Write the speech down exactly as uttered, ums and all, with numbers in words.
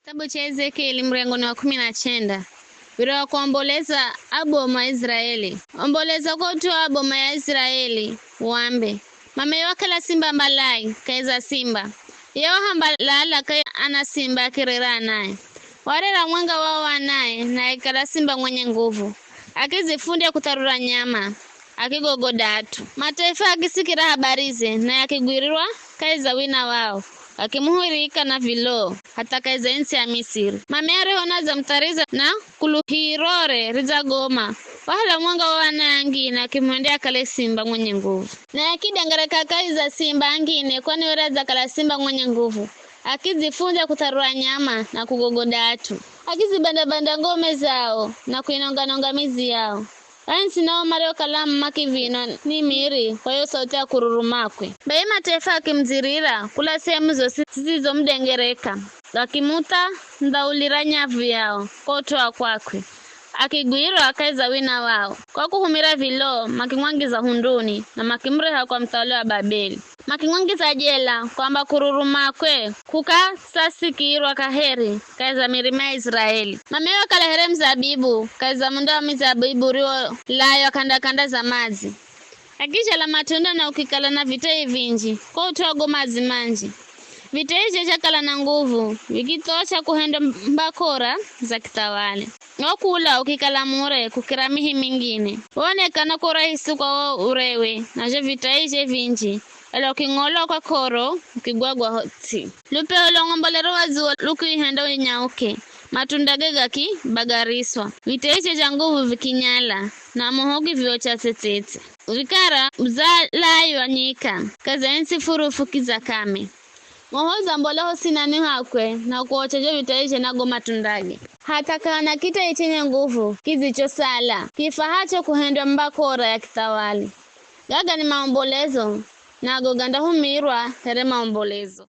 Kitabu cha Ezekieli murengoni wa kumi na chenda. Wira wa kuomboleza abomu a Israeli. Omboleza kwa ut'u wa abomu ya Israeli, wambe, mameyo akala simba mbalayi kahi za simba. Ye wahamba lala kahi ana simba akirera anaye. Warera mwenga wao anaye, na akikala simba mwenye nguvu. Akizifundya kutharura nyama, akigogoda at'u. Mataifa akisikira habarize, naye akigwirirwa kahi za wina wao, akimuhirika na viloo, hatha kahi za ntsi ya Misiri. Mame arihona adzamuthariza na kuluhirore ridzagoma, wahala mwenga wa anaye angine akimuhendya akale simba mwenye nguvu. Naye akidengereka kahi za simba angine, kwani were adzakala simba mwenye nguvu, akidzifundya kutharura nyama na kugogoda at'u. Akizibanda-banda ngome zao na kuinonga-nonga midzi yao. Bai ntsi nao mariokala makivinwa ni miri kwa yo sauti ya kururumakwe. Bai mataifa akimudzirira kula sehemu zosi zidzizomudengereka, akimutha ndhaulira nyavu yao kwa ut'u wa kwakwe. Akigwirwa kahi za wina wao. Kwa kuhumira viloo, makimwangiza hunduni na makimureha kwa muthawali wa Babeli. Makimwangiza jela, kwamba kururumakwe kukasasikirwa kaheri kahi za mirima ya Israeli. Mameyo akala here mzabibu kahi za munda wa mizabibu uriwolaywa k'anda-k'anda za madzi. Akizhala matunda na ukikala na vitei vinji, kwa ut'u wa go madzi manji. Vitei zhe zhakala na nguvu, vikithosha kuhenda mbakora za kithawali. Wo kula ukikala mure kukira mihi mingine. Wonekana kwa urahisi kwa wo urewe, na zho vitei zhe vinji, ela uking'olwa kwa k'oro, ukigwagwa ho ts'i. Lupeho lwa ng'ombolero wa dzuwa lukiuhenda unyauke, matundage gakibagariswa. Vitei zhe zha nguvu vikinyala, na moho ukiviocha tsetsetse. Vikara udzalaywa nyika, kahi za ntsi furufu kidza kame. Moho udzambola ho sinani hakwe na kuocha zho vitei zhe na go matundage. Hatha k'ahana kitei chenye nguvu kidzichosala, kifahacho kuhendwa mbakora ya kithawali. Gaga ni maombolezo, nago gandahumirwa here maombolezo.